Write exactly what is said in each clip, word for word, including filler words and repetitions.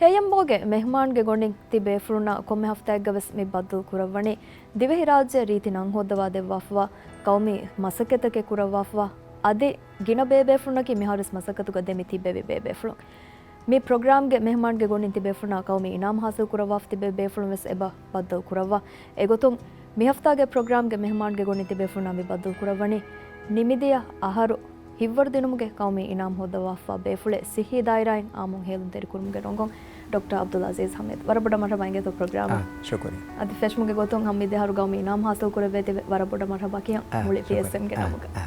އޭއެމްއޯގެ މެހުމާންގެ ގޮނޑިން ތި ބޭފުޅުންނާ ކޮންމެ ހަފްތާއެއްގަވެސް މި ބައްދަލު ކުރައްވަނީ، ދިވެހިރާއްޖެ ރީތި ނަން ހޯއްދަވާ ދެއްވާފަވާ، ޤައުމީ މަސައްކަތްތަކެއް ކުރައްވާފަވާ، އަދި ގިނަ ބޭބޭފުޅުންނަކީ މިހާރުވެސް މަސައްކަތުގަ ދެމި ތިއްބެވި ބޭބޭފުޅުން. މި ޕްރޮގްރާމްގެ މެހުމާންގެ ގޮނޑިން ތި ބޭފުޅުންނާ ޤައުމީ އިނާމު ހާސިލް ކުރައްވާފަ ތިބެވި ބޭފުޅުން ވެސް އެބަ ބައްދަލު ކުރައްވާ. އެގޮތުން، މި ހަފްތާގެ ޕްރޮގްރާމްގެ މެހުމާންގެ ގޮނޑިން ތި ބޭފުޅުންނާ މި ބައްދަލު ކުރައްވަނީ، ނިމިދިޔަ އަހަރު ހިތްވަރު ދިނުމުގެ ޤައުމީ އިނާމު ހޯއްދަވާފަ ބޭފުޅެއް ސިއްހީ ދާއިރާއިން އާއްމުން ހޭލުންތެރިކުރުމުގެ ރޮނގުން ޑޮކްޓަރ ޢަބްދުލް ޢަޒީޒް ޙަމީދު. ވަރަށް ބޮޑަށް މަރްޙަބާ އިނގޭތޯ ޕްރޮގްރާމަށް. އާ، ޝުކުރިއްޔާ. އަދި ފެށުމުގެ ގޮތުން ހަމަ މިދިޔަ އަހަރު ޤައުމީ އިނާމު ހާސިލް ކުރެވޭތީވެ ވަރަށް ބޮޑަށް މަރްޙަބާ ކިޔަން އާ، މުޅި ޝުކުރިއްޔާ. ޕީއެސްއެމްގެ އާ، ނަމުގަ. އާ.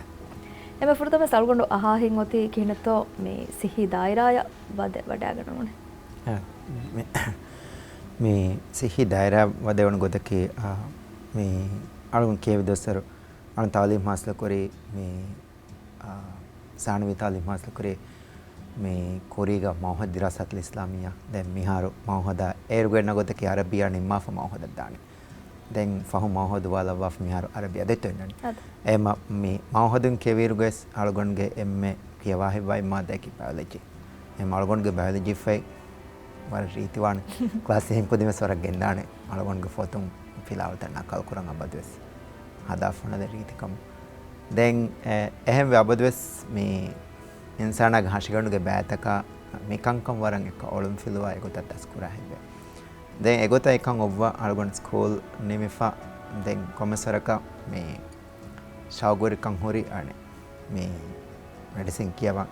އެންމެ ފުރަތަމަ އަޅުގަނޑު އަހާހެން އޮތީ ކިހިނެއްތޯ މި ސިއްހީ ދާއިރާއަށް ވަދެ ވަޑައިގަންނަވަނީ؟ އާ، މި، މި ސިއްހީ ދާއިރާ ވަދެވުނު ގޮތަކީ، އާ، މި އަޅުގަނޑު ކިޔެވި ދުވަސްވަރު އަޅުގަނޑު ތަޢުލީމް ހާސިލު ކުރީ މި، އާ، ސާނަވީ ތަޢުލީމް ހާސިލު ކުރީ މި ކުރީގަ މަޢުހަދު ދިރާސާތުލް އިސްލާމިއްޔާ. ދެން މިހާރު މަޢުހަދާ އޭރުގަ އިންނަ ގޮތަކީ ޢަރަބިއްޔާ ނިންމާފަ މަޢުހަދަށް ދާނެ. ދެން ފަހު މަޢުހަދު ވާލައްވާފަ މިހާރު ޢަރަބިއްޔާ ދެއްތޯ އިންނަނީ. އާދެ. އެ މަ-، މި މަޢުހަދުން ކިޔެވިއިރުގަވެސް އަޅުގަނޑުގެ އެންމެ ކިޔަވާ ހިތްވާ މާއްދާއަކީ ބަޔޮލޮޖީ. އެ އަޅުގަނޑުގެ ބަޔޮލޮޖީ ފޮތް ވަރަށް ރީތިވާނެ. ކްލާސް އެހެން ކުދިން ވެސް ވަރަށް ގެންދާނެ. އަޅުގަނޑުގެ ފޮތުން ފިލާވަޅުތައް ނަޤަލު ކުރަން އަބަދުވެސް ހަދާފަ އޮންނަ ދެ ރީތިކަމު. ދެން އެ-، އެހެންވެ އަބަދުވެސް މި އިންސާނާގެ ހަށިގަނޑުގެ ބައިތަކާ މިކަންކަން ވަރަށް އެއްކަ އޮޅުންފިލުވާ އެގޮތަށް ދަސްކުރާ ހެއްވެ. ދެން އެގޮތަށް އެކަން އޮއްވާ އަޅުގަނޑު ސްކޫލް ނިމިފަ ދެން ކޮންމެސް ވަރަކަށް މި ޝައުގުވެރިކަން ހުރި އަނެއް މި މެޑިސިން ކިޔަވަން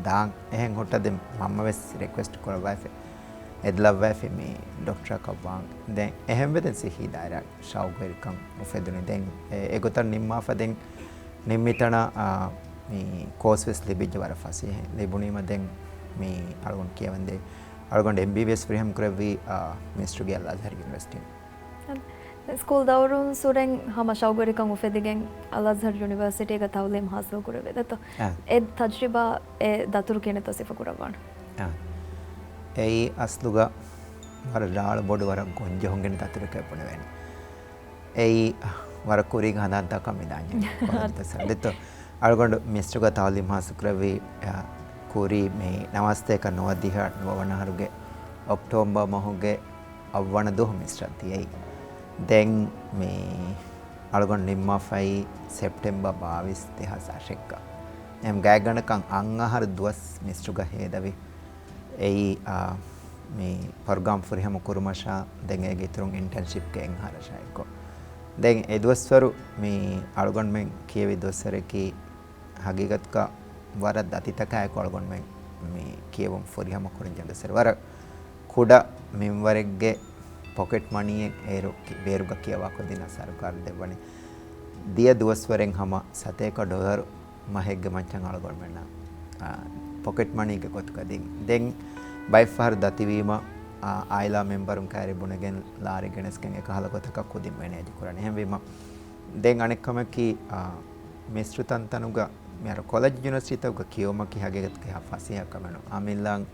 ދާން އެހެން ހުއްޓަ ދެން މަންމަ ވެސް ރިކްވެސްޓް ކުރައްވައިފި އެދިލައްވައިފި މި ޑޮކްޓަރަކަށް ވާން. ދެން އެހެންވެ ދެން ސިއްހީ ދާއިރާ ޝައުގުވެރިކަން އުފެދުނީ. ދެން އެ-، އެގޮތަށް ނިންމާފަ ދެން ނިންމިތަނަށް، އާ، މި ކޯސް ވެސް ލިބިއްޖެ ވަރަށް ފަސޭހައިން. ލިބުނީމަ ދެން މި އަޅުގަނޑު ކިޔަވަންދޭ އަޅުގަނޑު އެމްބީބީއެސް ފުރިހަމަ ކުރެއްވީ، އާ، މިސްރުގެ އަލްއަޒްހަރު ޔުނިވަރސިޓީން. ސްކޫލް ދައުރުން ސުރެން ހަމަ ޝައުގުވެރިކަން އުފެދިގެން އަލްއަޒްހަރު ޔުނިވަރސިޓީގަ ތަޢުލީމް ހާސިލް ކުރެވޭ ދެއްތޯ؟ އާ. އެ ތަޖްރިބާ އެ ދަތުރު ކިހިނެއްތޯ ސިފަ ކުރައްވާނެ؟ އާ. އެއީ އަސްލުގަ ވަރަށް ރާޅު ބޮޑު ވަރަށް ގޮންޖެހުންގެން ދަތުރެކޭ ބުނެވޭނެ. އެއީ ވަރަށް ކުރީގަ ހަނދާންތަކަށް މިދާންޖެހޭ. ކޮންމެ ދެއްތޯ؟ އަޅުގަނޑު މިސްރުގަ ތަޢުލީމް ހާސިލް ކުރެއްވީ، އާ، ކުރީ މި ނަވާސްތޭކަ ނުވަދިހަ ނުވަވަނަ އަހަރުގެ އޮކްޓޯބަރ މަހުގެ އަށްވަނަ ދުވަހު މިސްރަށް ދިޔައީ. ދެން މި އަޅުގަނޑު ނިންމާފައި ސެޕްޓެމްބަރ ބާވީސް ދެހާސް އަށެއްގަ. އެހެން ގާތްގަނޑަކަށް އަށް އަހަރު ދުވަސް މިސްރުގަ ހޭދަވި. އެއީ، އާ، މި ޕްރޮގްރާމް ފުރިހަމަ ކުރުމަށާ ދެން އޭގެ އިތުރުން އިންޓަރންޝިޕްގެ އެއް އަހަރަށާ އެއްކޮށް. ދެން އެ ދުވަސްވަރު މި އަޅުގަނޑުމެން ކިޔެވި ދުވަސްވަރަކީ ހަގީގަތުގަ ވަރަށް ދަތިތަކާއެކު އަޅުގަނޑުމެން މި ކިޔެވުން ފުރިހަމަ ކުރަން ޖެހުނު ދުވަސްވަރު. ވަރަށް ކުޑަ މިންވަރެއްގެ ޕޮކެޓް މަނީއެއް އޭރު ކި-، ބޭރުގަ ކިޔަވާ ކުދިންނަށް ސަރުކާރުން ދެއްވަނީ. ދިޔަ ދުވަސްވަރެއް ހަމަ ސަތޭކަ ޑޮލަރު މަހެއްގެ މައްޗަށް އަޅުގަނޑުމެންނަށް، އާ، ޕޮކެޓް މަނީގެ ގޮތުގަ ދިން. ދެން ބައެއްފަހަރު ދަތިވީމަ، އާ، އާއިލާ މެމްބަރުން ކައިރި ބުނެގެން ލާރި ގެނެސްގެން އެކަހަލަ ގޮތަކަށް ކުދިން މެނޭޖް ކުރަނީ. އެހެންވީމަ ދެން އަނެއް ކަމަކީ، އާ، މިސްރު ތަންތަނުގަ މިހާރު ކޮލެޖް ޔުނިވަރސިޓީތަކުގަ ކިޔެވުމަކީ ހަގީގަތުގަ އެހާ ފަސޭހަ ކަމެއް ނޫން. އަމިއްލައަށް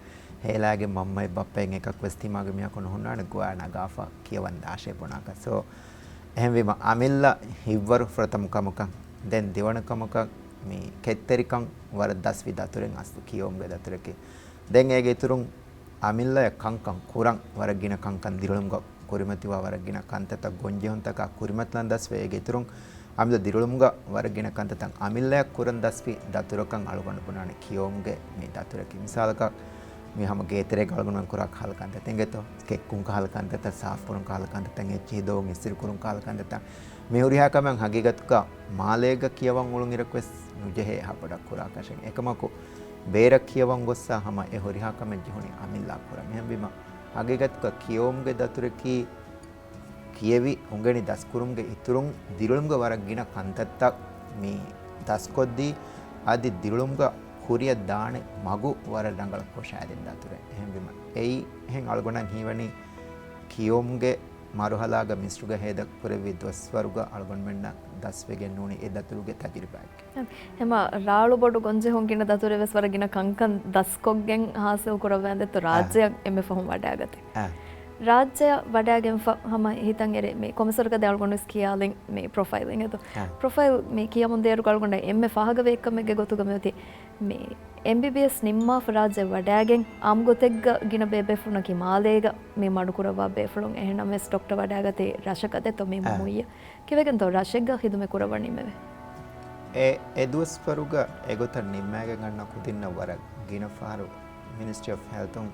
ހޭލާގެ މަންމައެއް ބައްޕައެއް އެކަކު ވެސް ތިމާގެ މީހަކު ނުހުންނާނެ ގޮވާ ނަގާފަ ކިޔަވަން ދާށޭ ބުނާކަށް. ސޯ، އެހެންވީމަ އަމިއްލަ ހިތްވަރު ފުރަތަމަ ކަމަކަށް، ދެން ދެވަނަ ކަމަކަށް މި ކެތްތެރިކަން ވަރަށް ދަސްވި ދަތުރެއް އަސްލު ކިޔެވުމުގެ ދަތުރަކީ. ދެން އޭގެ އިތުރުން އަމިއްލައަށް ކަންކަން ކުރަން ވަރަށް ގިނަ ކަންކަން ދިރިއުޅުމުގަ ކުރިމަތިވާ ވަރަށް ގިނަ ކަންތައްތައް ގޮންޖެހުންތަކާ ކުރިމަތިލަން ދަސްވެ އޭގެ އިތުރުން އަމިއްލަ ދިރިއުޅުމުގަ ވަރަށް ގިނަ ކަންތައްތައް އަމިއްލައަށް ކުރަން ދަސްވި ދަތުރަކަށް އަޅުގަނޑު ބުނާނެ ކިޔެވުމުގެ މި ދަތުރަކީ. މިސާލަކަށް މި ހަމަ ގޭތެރޭގަ އަޅުގަނޑުމެން ކުރާ ކަހަލަ ކަންތައް އިނގޭތޯ، ކެއްކުން ކަހަލަ ކަންތައްތައް، ސާފުކުރުން ކަހަލަ ކަންތައްތައް، އެއްޗިހި ދޮވުން އިސްތިރިކުރުން ކަހަލަ ކަންތައްތައް. މި ހުރިހާ ކަމެއް ހަގީގަތުގަ މާލޭގަ ކިޔަވަން އުޅުން އިރަކު ވެސް ނުޖެހޭ އެހާ ބޮޑަށް ކުރާކަށެއް. އެކަމަކު ބޭރަށް ކިޔަވަން ގޮއްސަ ހަމަ އެ ހުރިހާ ކަމެއް ޖެހުނީ އަމިއްލަ ކުރަން. އެހެންވީމަ ހަގީގަތުގަ ކިޔެވުމުގެ ދަތުރަކީ ކިޔެވި އުނގެނި ދަސްކުރުމުގެ އިތުރުން ދިރިއުޅުމުގެ ވަރަށް ގިނަ ކަންތައްތައް މި ދަސްކޮށްދީ، އަދި ދިރިއުޅުމުގަ ކުރިއަށް ދާނެ މަގު ވަރަށް ރަނގަޅަށް ހުށައެޅިން ދަތުރެއް. އެހެންވީމަ އެއީ އެހެން އަޅުގަނޑަށް ހީވަނީ ކިޔެވުމުގެ މަރުހަލާގަ މިސްރުގަ ހޭދަ ކުރެއްވި ދުވަސްވަރުގަ އަޅުގަނޑުމެންނަށް ދަސްވެގެން ނޫނީ އެ ދަތުރުގެ ތަޖުރިބާއެއްގެ. ހަމަ ރާޅު ބޮޑު ގޮންޖެހުން ގިނަ ދަތުރެއް ވެސް ވަރަށް ގިނަ ކަންކަން ދަސްކޮށްގެން ހާސިލް ކުރައްވައި ދެއްތޯ އާ. ރާއްޖެއަށް އެންމެ ފަހުން ވަޑައިގަތީ. އާ. ރާއްޖެއަށް ވަޑައިގެންފަ ހަމަ ހިތަށް އެރޭ މި ކޮންމެސް ވަރަކަށް ދެ އަޅުގަނޑު ވެސް ކިޔާލިން މި ޕްރޮފައިލް އިނގޭތޯ. ޕްރޮފައިލް މި ކިޔަމުން ދޭއިރު އަޅުގަނޑަށް އެންމެ ފާހަގަވޭ އެއްކަމެއްގެ ގޮތުގަ މިއޮތީ މި އެމްބީބީއެސް ނިންމާފަ ރާއްޖެ ވަޑައިގެން އާއްމު ގޮތެއްގަ ގިނަ ބޭބޭފުޅުންނަކީ މާލޭގަ މި މަޑުކުރައްވާ ބޭފުޅުން. އެހެންނަމަވެސް ޑޮކްޓަރ ވަޑައިގަތީ ރަށަކަށް ދެތޯ މި މުއްޔަ. ކިވެގެންތޯ ރަށެއްގަ ޚިދުމަތް ކުރައްވަނީމެވެ. އެ، އެ ދުވަސްވަރުގަ އެގޮތަށް ނިންމައިގެން އަންނަ ކުދިންނަށް ވަރަށް ގިނަ ފަހަރު މިނިސްޓްރީ އޮފް ހެލްތުން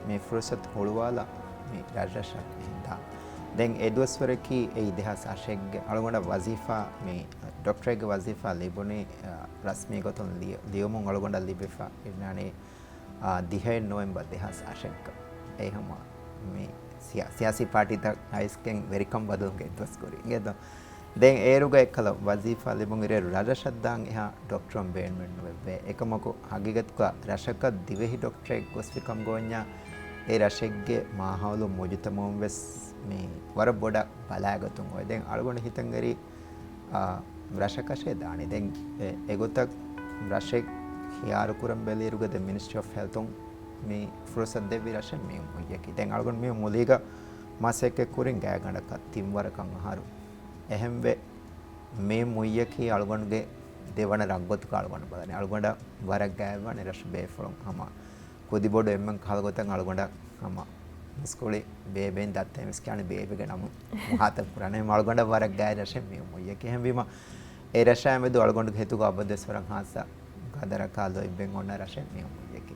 މި ފުރުސަތު ހުޅުވާލާ މި ރަށްރަށަށް ހިންދާ. ދެން އެ ދުވަސްވަރަކީ އެއީ ދެހާސް އަށެއްގެ އަޅުގަނޑަށް ވަޒީފާ މި ޑޮކްޓަރެއްގެ ވަޒީފާ ލިބުނީ، އަ، ރަސްމީ ގޮތުން ލިޔު-، ލިޔުމުން އަޅުގަނޑަށް ލިބިފަ އިންނާނީ، އާ، ދިހައެއް ނޮވެމްބަރު ދެހާސް އަށެއްގަ. އެ ހަމަ މި ސިޔާ-، ސިޔާސީ ޕާޓީތައް އައިސްގެން ވެރިކަން ބަދަލުގެ އެއްދުވަސް ކުރި. އިނގޭތޯ؟ ދެން އޭރުގަ އެއްކަލަ ވަޒީފާ ލިބުން އިރޭރު ރަށްރަށަށް ދާން އެހާ ޑޮކްޓަރުން ބޭނުމެއް ނުވެއްވޭ. އެކަމަކު ހަގީގަތުގަ ރަށަކަށް ދިވެހި ޑޮކްޓަރެއް ގޮސްފި ކަމުގަ އޮންޏާ އެ ރަށެއްގެ މާހައުލު މުޖުތަމައުން ވެސް މި ވަރަށް ބޮޑަށް ބަލާގޮތުން އޮތް. ދެން އަޅުގަނޑު ހިތަށް އެރީ، އާ، ރަށަކަށޭ ދާނީ. ދެން އެ، އެގޮތަށް ރަށެއް ހިޔާރު ކުރަން ބެލިއިރުގަ ދެން މިނިސްޓްރީ އޮފް ހެލްތުން މި ފުރުސަތު ދެއްވި ރަށެއް މި މުއްޔަކީ. ދެން އަޅުގަނޑު މި މުލީގަ މަސައްކަތް ކުރިން ގާތްގަނޑަކަށް ތިން ވަރަކަށް އަހަރު. އެހެންވެ، މި މުއްޔަކީ އަޅުގަނޑުގެ ދެވަނަ ރަށްގޮތުގަ އަޅުގަނޑު ބަލަނީ. އަޅުގަނޑަށް ވަރަށް ގާތްވާނެ ރަށު ބޭފުޅުން ހަމަ ކުދިބޮޑު އެންމެން ކަހަލަ ގޮތަށް އަޅުގަނޑަށް ހަމަ މުސްކުޅި ބޭބެއިން ދައްތައިން ވެސް ކިޔާނެ ބޭބެގެ ނަމުން މުހާތަބް ކުރާނެ. އަޅުގަނޑަށް ވަރަށް ގާތް ރަށެއް މި މުއްޔަކީ. އެހެންވީމަ އެ ރަށާ މެދު އަޅުގަނޑުގެ ހިތުގަ އަބަދުވެސް ވަރަށް ހާއްސަ ގަދަރަކާ ލޯތްބެއް އޮންނަ ރަށެއް މި މުއްޔަކީ.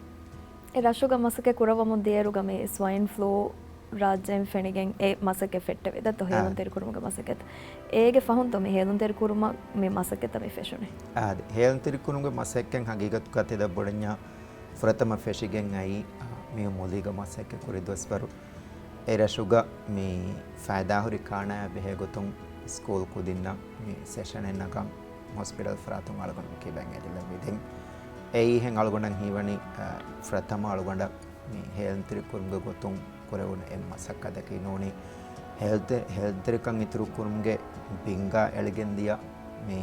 އެ ރަށުގަ މަސައްކަތް ކުރައްވަމުން ދިޔައިރުގަ މި ސްވައިން ފްލޫ ރާއްޖެއިން ފެނިގެން އެ މަސައްކަތް ފެއްޓެވި. ދައްތޯ އާ. ހޭލުންތެރިކުރުމުގެ މަސައްކަތް. އޭގެ ފަހުންތޯ މި ހޭލުންތެރިކުރުމަށް މި މަސައްކަތްތައް މި ފެށުނީ؟ އާދެ، ހޭލުންތެރިކުރުމުގެ މަސައްކަތް ހަގީގަތުގަ ތިލަށް ބޮޑަންޏާ ފުރަތަމަ ފެށިގެން އައީ، އާ، މި މުލީގަ މަސައްކަތް ކުރި ދުވަސްވަރު. އެ ރަށުގަ މި ފައިދާހުރި ކާނާއާ ބެހޭ ގޮތުން ސްކޫލް ކުދިންނަށް މި ސެޝަނެއް ނަގަން ހޮސްޕިޓަލް ފަރާތުން އަޅުގަނޑު ކިބައިން އެދިލެއްވި. ދެން އެއީހެން އަޅުގަނޑަށް ހީވަނީ، އަ، ފުރަތަމަ އަޅުގަނޑަށް މި ހޭލުންތެރިކުރުމުގެ ގޮތުން ކުރެވުނު އެއް މަސައްކަތަކީ ނޫނީ ހެލްތެ-، ހެލްތެރިކަން އިތުރުކުރުމުގެ ބިންގާ އެޅިގެން ދިޔަ މި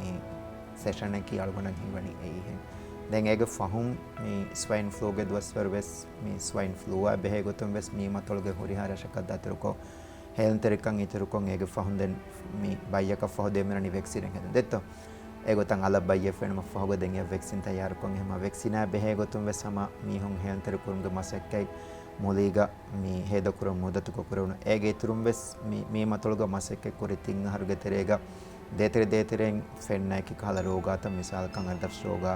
ސެޝަނަކީ އަޅުގަނޑަށް ހީވަނީ އެއީހެން. ދެން އޭގެ ފަހުން މި ސްވައިން ފްލޫގެ ދުވަސްވަރު ވެސް މި ސްވައިން ފްލޫއާ ބެހޭ ގޮތުން ވެސް މީ މަތޮޅުގެ ހުރިހާ ރަށަކަށް ދަތުރުކޮށް، ހޭލުންތެރިކަން އިތުރުކޮށް އޭގެ ފަހުން ދެން މި ބައްޔަކަށް ފަހު ދެމިރަނި ވެކްސިނެއް ހެދުން ދެއްތޯ. އެގޮތަށް އަލަށް ބައްޔެއް ފެނުމަށް ފަހުގަ ދެން އެ ވެކްސިން ތައްޔާރުކޮށް އެހެމަ ވެކްސިނާ ބެހޭ ގޮތުން ވެސް ހަމަ މީހުން ހޭލުންތެރި ކުރުމުގެ މަސައްކަތް މުލީގަ މި ހޭދަކުރަން މުއްދަތުކޮށް ކުރެވުނު. އޭގެ އިތުރުން ވެސް މި، މި މަތޮޅުގަ މަސައްކަތް ކުރި ތިން އަހަރުގެ ތެރޭގަ ދޭތެރެ ދޭތެރެއިން ފެންނަ އެކި ކަހަލަ ރޯގާތައް މިސާލަކަށް އަނދަށް ރޯގާ،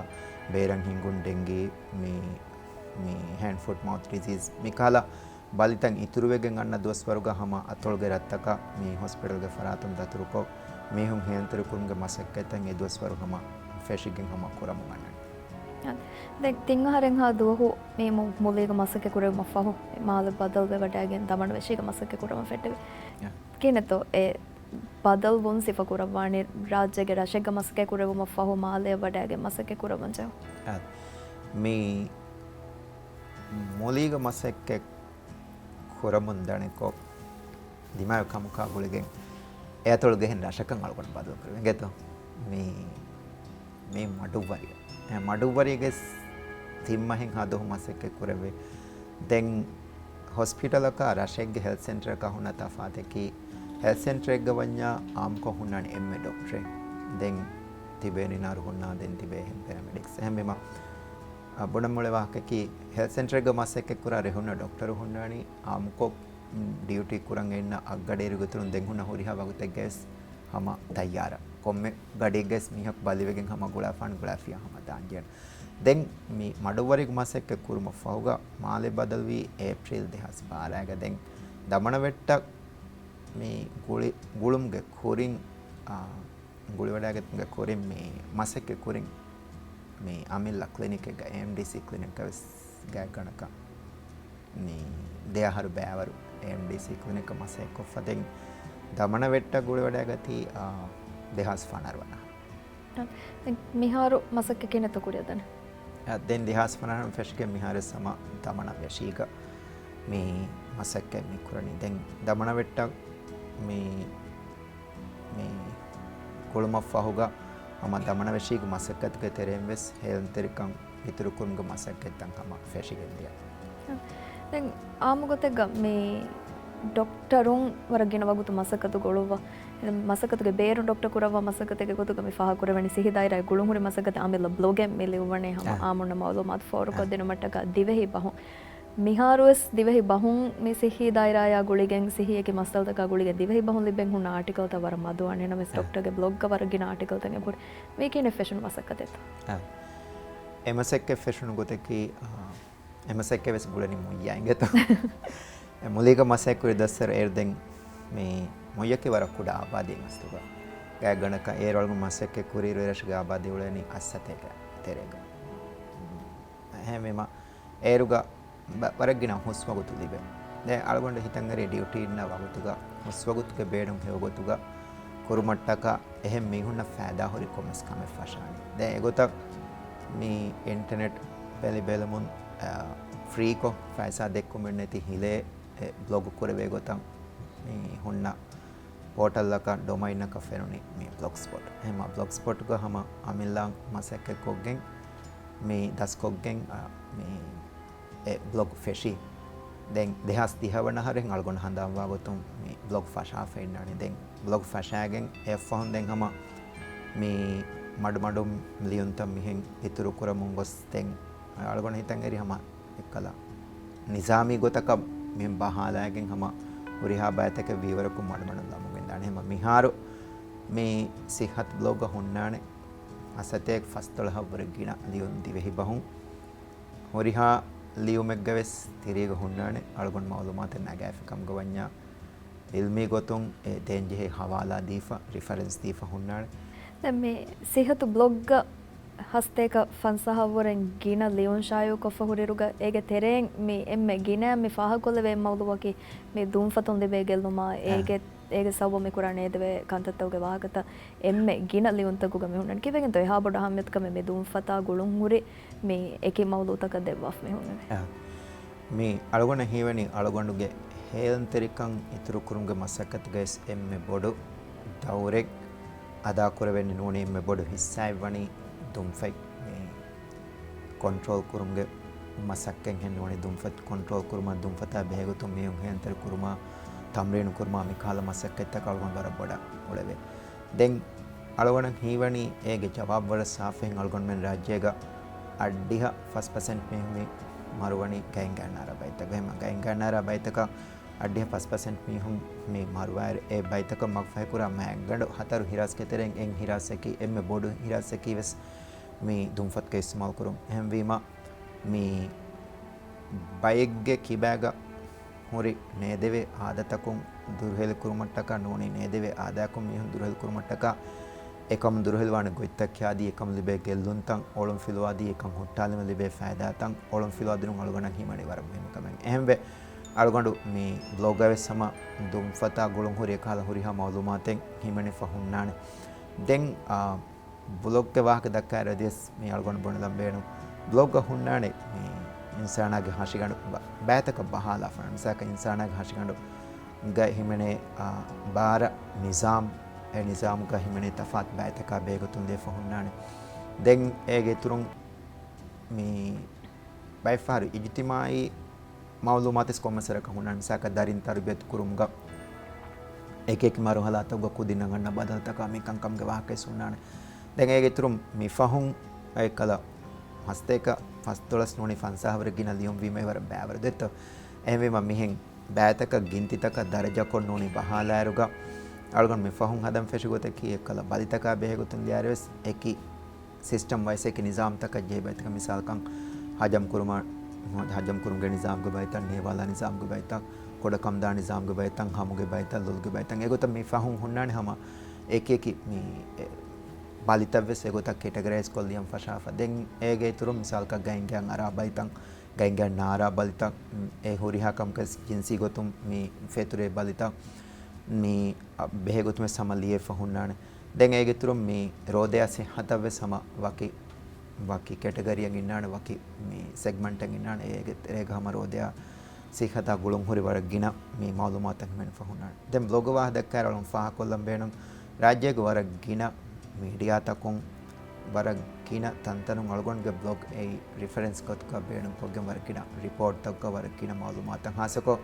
ބޭރަށް ހިނގުން، ޑެންގީ، މި، މި ހޭންޑް ފުޓް މައުތު ޑިޒީޒް މި ކަހަލަ ބަލިތައް އިތުރުވެގެން އަންނަ ދުވަސްވަރުގަ ހަމަ އަތޮޅުގެ ރަށްތަކަށް މި ހޮސްޕިޓަލްގެ ފަރާތުން ދަތުރުކޮށް، މީހުން ހޭލުންތެރިކުރުމުގެ މަސައްކަތްތައް އެ ދުވަސްވަރު ހަމަ ފެށިގެން ހަމަ ކުރަމުން އަންނަނީ. ދެން ތިން އަހަރެއްހާ ދުވަހު މި މު-، މުލީގަ މަސައްކަތް ކުރެވުމަށް ފަހު، މާލެ ބަދަލުވެވަޑައިގެން ދަމަނު ވެށީގަ މަސައްކަތް ކުރަމަށް ފެއްޓެވި. ކިހިނެއްތޯ އެ ބަދަލުވުން ސިފަ ކުރައްވާނީ ރާއްޖޭގެ ރަށެއްގަ މަސައްކަތް ކުރެވުމަށް ފަހު މާލެއަށް ވަޑައިގެން މަސައްކަތް ކުރައްވަން ޖެހުން؟ އާ، މި މުލީގަ މަސައްކަތް ކުރަމުން ދަނިކޮށް، ދިމާވި ކަމަކާ ގުޅިގެން އެ އަތޮޅުގެ އެހެން ރަށަކަށް އަޅުގަނޑު ބަދަލު ކުރެވި އިނގޭތޯ. މި، މި މަޑުއްވަރިއަށް. އެ މަޑުއްވަރީގެ ތިން މަހެއްހާ ދުވަހު މަސައްކަތް ކުރެވި. ދެން ހޮސްޕިޓަލަކާ ރަށެއްގެ ހެލްތް ސެންޓަރަކާ ހުންނަ ތަފާތަކީ، ހެލްތް ސެންޓަރެއްގަ ވަންޏާ އާއްމުކޮށް ހުންނާނެ އެންމެ ޑޮކްޓަރެއް. ދެން ތިބޭ ނިނާރު ހުންނާ، ދެން ތިބޭ އެހެން ޕެރަމެޑިކްސް. އެހެންވީމަ، އަ، ބުނަން އުޅޭ ވާހަކައަކީ، ހެލްތް ސެންޓަރެއްގަ މަސައްކަތް ކުރާ ރޭ ހުންނަ ޑޮކްޓަރު ހުންނާނީ އާއްމުކޮށް، މް، ޑިއުޓީ ކުރަން އިންނަ އަށްގަޑިއިރުގެ އިތުރުން ދެން ހުންނަ ހުރިހާ ވަގުތެއްގަވެސް ހަމަ ތައްޔާރަށް. ކޮންމެ ގަޑިއެއްގަވެސް މީހަކު ބަލިވެގެން ހަމަ ގުޅާފާން ގުޅާފިޔާ ހަމަ ދާންޖެހޭނެ. ދެން މި މަޑުއްވަރީގެ މަސައްކަތް ކުރުމަށް ފަހުގަ މާލެ ބަދަލުވީ އޭޕްރީލް ދެހާސް ބާރައިގަ. ދެން ދަމަނަވެއްޓަށް މި ގުޅި، ގުޅުމުގެ ކުރިން، އާ، ގުޅިވަޑައިގަތުމުގެ ކުރިން މި މަސައްކަތް ކުރިން މި އަމިއްލަ ކްލިނިކެއްގަ، އޭއެމްޑީސީ ކްލިނިކްގަ ވެސް ގާތްގަނޑަކަށް މި ދެ އަހަރު ބައިވަރު އޭއެމްޑީސީ ކްލިނިކްގަ މަސައްކަތް ކޮށްފަ ދެން ދަމަނަވެއްޓަށް ގުޅިވަޑައިގަތީ، އާ، ދެހާސް ފަނަރަ ވަނަ އަހަރު. ދެން މިހާރު މަސައްކަތް ކިހިނެއްތޯ ކުރިއަށް ދަނީ؟ އަ، ދެން ދެހާސް ފަނަރަ ފެށިގެން މިހާރުވެސް ހަމަ ދަމަނަ ވެށީގަ މި މަސައްކަތް މި ކުރަނީ. ދެން ދަމަނަވެއްޓަށް މި، މި ގުޅުމަށް ފަހުގަ ހަމަ ދަމަނަވެށީގެ މަސައްކަތުގެ ތެރެއިން ވެސް ހޭލުންތެރިކަން އިތުރުކުރުމުގެ މަސައްކަތްތައް ހަމަ ފެށިގެން ދިޔަ. ދެން އާއްމު ގޮތެއްގަ މި ޑޮކްޓަރުން ވަރަށް ގިނަ ވަގުތު މަސައްކަތު ގުޅުއްވާ. މަސައްކަތުގެ ބޭރު ޑޮކްޓަރ ކުރައްވާ މަސައްކަތެއްގެ ގޮތުގަ މި ފާހަގަކުރެވެނީ ސިއްހީ ދާއިރާއެއް ގުޅުންހުރި މަސައްކަތެއް އަމިއްލަ ބްލޮގެއް މި ލިޔުއްވަނީ ހަމަ އާ. އާމުންނަ މައުލޫމާތު ފޯރުކޮށްދިނުމަށްޓަކާ ދިވެހި ބަހުން. މިހާރުވެސް ދިވެހި ބަހުން މި ސިއްހީ ދާއިރާޔާ ގުޅިގެން ސިއްހީއަކީ މައްސަލަތަކާ ގުޅިގެން ދިވެހި ބަހުން ލިބެން ހުންނަ އާޓިކަލްތައް ވަރަށް މަދުވާނެ. ނަމަވެސް އާ. ޑޮކްޓަރގެ ބްލޮގްގަ ވަރަށް ގިނަ އާޓިކަލްތައް އެބަހުރި. މީކީ އެއް ފެށުނު މަސައްކަތެއްތަ؟ އާ. އެ މަސައްކަތް ފެށުނު ގޮތަކީ، އާ، އެ މަސައްކަތް ވެސް ގުޅެނީ މުއްޔާ އިނގޭތޯ. އެ މުލީގަ މަސައްކަތް ކުރި ދަސްވަރު އޭރު ދެން މި މުއްޔަކީ ވަރަށް ކުޑަ އާބާދީ އަސްލުގަ. ގާތްގަނޑަކަށް އޭރު އަޅުގަނޑު މަސައްކަތް ކުރިއިރު އެރަށުގެ އާބާދީ އުޅެނީ އަށް ސަތޭކަ ތެރޭގަ. އެހެންވީމަ އޭރުގަ ބަ-، ވަރަށް ގިނަ ހުސްވަގުތު ލިބޭ. ދެން އަޅުގަނޑު ހިތަށްއެރި ޑިއުޓީ އިންނަ ވަގުތުގަ ހުސްވަގުތުގެ ބޭނުން ހެޔޮގޮތުގަ ކުރުމަށްޓަކާ އެހެން މީހުންނަށް ފައިދާހުރި ކޮންމެސް ކަމެއް ފަށާނެ. ދެން އެގޮތަށް މި އިންޓަނެޓް ބެލި ބެލުމުން، އާ، ފްރީކޮށް ފައިސާ ދެއްކުމެއް ނެތި ހިލޭ އެ ބްލޮގު ކުރެވޭ ގޮތަށް މި ހުންނަ ޕޯޓަލްއަކަށް ޑޮމައިންއަކަށް ފެނުނީ މި ބްލޮގްސްޕޮޓް. އެހެންމަ ބްލޮގްސްޕޮޓްގަ ހަމަ އަމިއްލަ މަސައްކަތްކޮށްގެން މި ދަސްކޮށްގެން، އާ، މި އެ ބްލޮގް ފެށީ. ދެން ދެހާސް ދިހަ ވަނަ އަހަރެން އަޅުގަނޑު ހަނދާންވާ ގޮތުން މި ބްލޮގް ފަށާފަ އިންނާނެ. ދެން ބްލޮގް ފަށާގެން އެއަށްފަހުން ދެން ހަމަ މި މަޑުމަޑުން ލިޔުންތައް މިހެން އިތުރު ކުރަމުން ގޮސް ދެން އަޅުގަނޑު ހިތަށްއެރި ހަމަ އެއްކަލަ ނިޒާމީ ގޮތަކަށް މި ބަހާލާގެން ހަމަ ހުރިހާ ބައިތަކެއް ވީވަރަކުން މަޑުމަޑުން ލަމުގެންދާނެ. ހަމަ މިހާރު މި ސިއްހަތު ބްލޮގަށް ހުންނާނެ އަށް ސަތޭކަ ފަސްދޮޅަހަށްވުރެ ގިނަ ލިޔުން ދިވެހި ބަހުން. ހުރިހާ ލިޔުމެއްގަ ވެސް ތިރީގަ ހުންނާނެ އަޅުގަނޑު މައުލޫމާތެއް ނަގާފި ކަމުގަ ވަންޏާ އިލްމީ ގޮތުން އެ ދޭންޖެހޭ ހަވާލާ ދީފަ، ރިފަރެންސް ދީފަ ހުންނާނެ. ދެން މި ސިއްހަތު ބްލޮގްގަ އަށް ސަތޭކަ ފަންސާހަށްވުރެ ގިނަ ލިޔުން ޝާއިޢުކޮށްފަ ހުރިއިރުގަ އޭގެ ތެރެއިން މި އެންމެ ގިނައަށް މި ފާހަގަކޮށްލެވޭ އެއް މައުޟޫޢަކީ މި ދުންފަތުން ލިބޭ ގެއްލުމާ އާ. އޭގެ، އޭގެ ސަބަބުން މި ކުރާނެ އެދެވޭ ކަންތައްތަކުގެ ވާހަކަތައް އެންމެ ގިނަ ލިޔުންތަކުގަ މި ހުންނަނީ. ކިބައިން ދޯ އެހާ ބޮޑު އަހައްމިޔަތުކަމެއް މި ދުންފަތާ ގުޅުންހުރި މި އެކި މައުޟޫޢުތަކަށް ދެއްވާފަ މި ހުންނަނީ. އާ. މި އަޅުގަނޑަށް ހީވަނީ އަޅުގަނޑުގެ ހޭލުންތެރިކަން އިތުރުކުރުމުގެ މަސައްކަތުގައި އެންމެ ބޮޑު ދައުރެއް އަދާކުރެވެނީ ނޫނީ އެންމެ ބޮޑު ހިއްސާއެއް ވަނީ ދުންފަތް މި ކޮންޓްރޯލް ކުރުމުގެ މަސައްކަތް ހެން ނޫނީ ދުންފަތް ކޮންޓްރޯލް ކުރުމަށް ދުންފަތާ ބެހޭގޮތުން މީހުން ހޭލުންތެރި ކުރުމާ ތަމްރީނު ކުރުމާ މިކަހަލަ މަސައްކަތްތަކަށް އަޅުގަނޑު ވަރަށް ބޮޑަށް އުޅެވޭ. ދެން އަޅުގަނޑަށް ހީވަނީ އޭގެ ޖަވާބު ވަރަށް ސާފުހެން އަޅުގަނޑުމެން ރާއްޖޭގަ އަށްޑިހަ ފަސް ޕަސެންޓް މީހުން މި މަރުވަނީ ގައިންގައިންނާރާ ބައިތަކަށް. އެހެންމަ ގައިންގައިންނާރާ ބައިތަކަށް އަށްޑިހަ ފަސް ޕަސެންޓް މީހުން މި މަރުވާއިރު އެ ބައިތަކަށް މަގުފަހިކުރާ މައިގަނޑު ހަތަރު ހިރާސްގެ ތެރެއިން އެއް ހިރާސްއަކީ އެންމެ ބޮޑު ހިރާސްއަކީ ވެސް މި ދުންފަތުގެ އިސްތިމާލު ކުރުން. އެހެންވީމަ މި ބައެއްގެ ކިބާގަ ހުރި ނޭދެވޭ އާދަތަކުން ދުރުހެލި ކުރުމަށްޓަކާ ނޫނީ ނޭދެވޭ އާދައަކުން މީހުން ދުރުހެލި ކުރުމަށްޓަކާ އެކަމުން ދުރުހެލިވާނެ ގޮތްތައް ކިޔާދީ، އެކަމުން ލިބޭ ގެއްލުންތައް އޮޅުން ފިލުވާދީ، އެކަން ހުއްޓާލުމަށް ލިބޭ ފައިދާތައް އޮޅުން ފިލުވާދިނުން އަޅުގަނޑަށް ހީވަނީ ވަރަށް މުހިންމު ކަމެއް. އެހެންވެ، އަޅުގަނޑު މި ބްލޮގަށް ވެސް ހަމަ ދުންފަތާ ގުޅުން ހުރި އެކަހަލަ ހުރިހާ މައުލޫމާތެއް ހިމެނިފަ ހުންނާނެ. ދެން، އާ، ބްލޮގްގެ ވާހަކަ ދައްކާއިރު އަދިވެސް މި އަޅުގަނޑު ބުނެލަން ބޭނުން. ބްލޮގަށް ހުންނާނެ މި އިންސާނާގެ ހަށިގަނޑު ބަ-، ބައިތަކަށް ބަހާލާފަ. މިސާލަކަށް އިންސާނާގެ ހަށިގަނޑުގައި ހިމެނޭ، އާ، ބާރަ ނިޒާމް، އެ ނިޒާމުގަ ހިމެނޭ ތަފާތު ބައިތަކާ ބެހޭގޮތުން ލިޔެފަ ހުންނާނެ. ދެން އޭގެ އިތުރުން މި ބައެއްފަހަރު އިޖުތިމާއީ މައުލޫމާތެއް ކޮންމެސް ވަރަކަށް ހުންނާނެ. މިސާލަކަށް ދަރިން ތަރުބިޔަތު ކުރުމުގަ އެކިއެކި މަރުހަލާތަކުގަ ކުދިން ރަނގަޅަށް ބަދަލުތަކާ މި ކަންކަމުގެ ވާހަކަ ވެސް ހުންނާނެ. ދެން އޭގެ އިތުރުން މި ފަހުން އެއްކަލަ ހަސްތޭކަ ފަސްދޮޅަސް ނޫނީ ފަންސާހަށް ވަރަށް ގިނަ ލިޔުން ވީމަ އެ ވަރަށް ބައިވަރު ދެއްތޯ. އެހެންވީމަ މިހެން ބައިތަކަށް ގިންތިތަކަށް ދަރަޖަކޮށް ނޫނީ ބަހާލާއިރުގަ އަޅުގަނޑު މި ފަހުން ހަދަން ފެށި ގޮތަކީ އެއްކަލަ ބަލިތަކާ ބެހޭގޮތުން ލިޔާއިރުވެސް އެކި ސިސްޓަމް ވައިސް އެކި ނިޒާމްތަކަށް ޖެހި ބައިތަކަށް މިސާލަކަށް ހަޖަމް ކުރުމަށް، ހަޖަމް ކުރުމުގެ ނިޒާމްގެ ބައިތައް، ނޭވާލާ ނިޒާމްގެ ބައިތައް، ކުޑަކަމުދާ ނިޒާމްގެ ބައިތައް، ހަމުގެ ބައިތައް، ލޮލުގެ ބައިތައް، އެގޮތަށް މި ފަހުން ހުންނާނެ ހަމަ އެކި އެކި މި ބަލިތައް ވެސް އެގޮތަށް ކެޓަގަރައިޒް ކޮށްލިޔަން ފަށާފަ. ދެން އޭގެ އިތުރުން މިސާލަކަށް ގައިންގައި އަރާ ބަލިތައް، ގައިންގައި ނާރާ ބަލިތައް، އެ ހުރިހާ ކަމަކަށް ޖިންސީ ގޮތުން މި ފެތުރޭ ބަލިތައް، މި ބެހޭގޮތުން ވެސް ހަމަ ލިޔެފަ ހުންނާނެ. ދެން އޭގެ އިތުރުން މި ރޯދަޔާ ސިއްހަތަށް ވެސް ހަމަ ވަކި، ވަކި ކެޓަގަރީއެއް އިންނާނެ، ވަކި މި ސެގްމަންޓެއް އިންނާނެ. އޭގެ ތެރޭގަ ހަމަ ރޯދަޔާ ސިއްހަތާ ގުޅުން ހުރި ވަރަށް ގިނަ މި މައުލޫމާތުތައް ހިމެނިފަ ހުންނާނެ. ދެން ބްލޮގު ވާހަކަ ދައްކާއިރު އަޅުން ފާހަގަކޮށްލަން ބޭނުން، ރާއްޖޭގެ ވަރަށް ގިނަ މީޑިއާތަކުން، ވަރަށް ގިނަ ތަންތަނުން އަޅުގަނޑުގެ ބްލޮގް އެއީ ރިފަރެންސް ގޮތުގަ ބޭނުންކޮށްގެން ވަރަށް ގިނަ ރިޕޯޓްތަކުގަ ވަރަށް ގިނަ މައުލޫމާތުތައް ހާއްސަކޮށް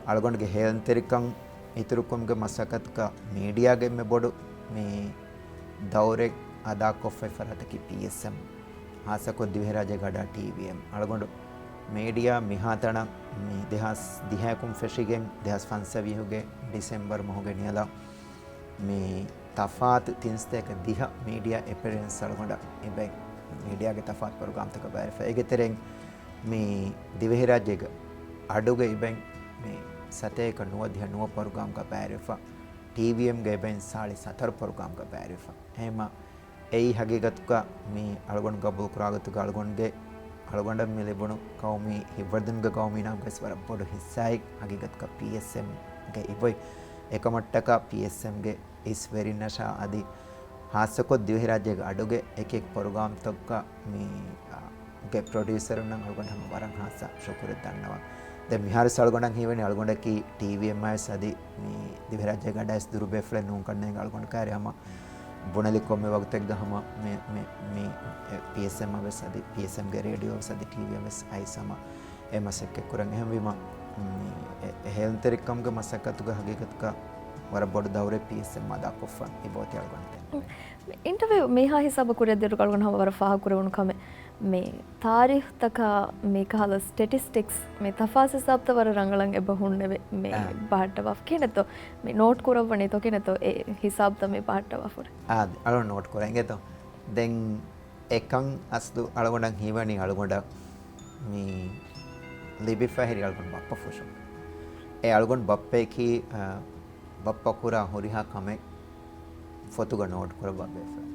އަޅުގަނޑުގެ ހޭލުންތެރިކަން އިތުރުކުރުމުގެ މަސައްކަތުގަ މީޑިއާގެ އެންމެ ބޮޑު މި ދައުރެއް އަދާކޮށްފައި ފަރާތަކީ ޕީއެސްއެމް. ހާއްސަކޮށް ދިވެހިރާއްޖޭގަ އަޑާ ޓީވީއެމް. އަޅުގަނޑު މީޑިއާ މިހާތަނަށް މި ދެހާސް ދިހައަކުން ފެށިގެން ދެހާސް ފަންސަވީހުގެ ޑިސެމްބަރު މަހުގެ ނިޔަލަށް މި ތަފާތު ތިންސަތޭކަ ދިހަ މީޑިއާ އެޕިއަރެންސް އަޅުގަނޑަށް އިބެން މީޑިއާގެ ތަފާތު ޕްރޮގްރާމްތަކަށް ބައިވެފަ. އޭގެ ތެރެއިން މި ދިވެހިރާއްޖޭގެ އަޑުގަ އިބެން މި ސަތޭކަ ނުވަ ދިހަ ނުވަ ޕްރޮގްރާމްގަ ބައިވެފަ. ޓީވީއެމްގަ އިބެން ސާޅީސް ހަތަރު ޕްރޮގްރާމްގަ ބައިވެފަ. އެހެމަ އެއީ ހަގީގަތުގަ މި އަޅުގަނޑު ގަބޫލުކުރާ ގޮތުގަ އަޅުގަނޑުގެ، އަޅުގަނޑަށް މި ލިބުނު ޤައުމީ ހިތްވަރުދީންގެ ޤައުމީ ނަމުގަވެސް ވަރަށް ބޮޑު ހިއްސާއެއް ހަގީގަތުގަ ޕީއެސްއެމްގެ އިބޮތް. އެކަމަށްޓަކާ ޕީއެސްއެމްގެ އިސް ވެރިންނަށާ އަދި ހާއްސަކޮށް ދިވެހިރާއްޖޭގެ އަޑުގެ އެކިއެކި ޕްރޮގްރާމްތަކުގަ މި، އާ، ގެ ޕްރޮޑިއުސަރުންނަށް އަޅުގަނޑު ހަމަ ވަރަށް ހާއްސަ ޝުކުރެއް ދަންނަވަން. ދެން މިހާރު އަޅުގަނޑަށް ހީވަނީ އަޅުގަނޑަކީ ޓީވީއެމްއާ ވެސް އަދި މި ދިވެހިރާއްޖޭގެ އަޑާ ވެސް ދުރުބޭފުޅެއް ނޫން ކަންނޭނގެ އަޅުގަނޑު ކާރި ހަމަ ބުނެލި ކޮންމެ ވަގުތެއްގަ ހަމަ މި، މި، މި، އެ، ޕީއެސްއެމްއަށް ވެސް އަދި ޕީއެސްއެމްގެ ރޭޑިއޯ ވެސް އަދި ޓީވީއަށް ވެސް އައިސް ހަމަ އެ މަސައްކަތް ކުރަން. އެހެންވީމަ، މި، އެ، އެ ހޭލުންތެރިކަމުގެ މަސައްކަތުގަ ހަގީގަތުގަ ވަރަށް ބޮޑު ދައުރެއް ޕީއެސްއެމް އަދާކޮށްފަ އިބޮތި އަޅުގަނޑު ދެންނެވެނީ. މި އިންޓަވިއު މިހާ ހިސާބަށް ކުރިއަށް ދިއުރު އަޅުގަނޑު ހަމަ ވަރަށް ފާހަގަކުރެވުނު ކަމެއް. މި ތާރީޚްތަކާ މި ކަހަލަ ސްޓެޓިސްޓިކްސް މި ތަފާސް ހިސާބުތައް ވަރަށް ރަނގަޅަށް އެބަ ހުންނެވި މި އާ. ބަހައްޓަވާފަ. ކިހިނެއްތޯ؟ މި ނޯޓް ކުރައްވަނީތޯ ކިހިނެއްތޯ އެ ހިސާބުތައް މި ބަހައްޓަވާފަ ހުރެ؟ އާ، އަޅު ނޯޓް ކުރަން އިނގޭތޯ. ދެން އެކަން އަސްލު އަޅުގަނޑަށް ހީވަނީ އަޅުގަނޑަށް މި ލިބިފަ ހުރި އަޅުގަނޑު ބައްޕަ ފުށުން. އެ އަޅުގަނޑު ބައްޕައަކީ، އަ، ބައްޕަ ކުރާ ހުރިހާ ކަމެއް ފޮތުގަ ނޯޓް ކުރައްވާ ބޭފުޅެއް.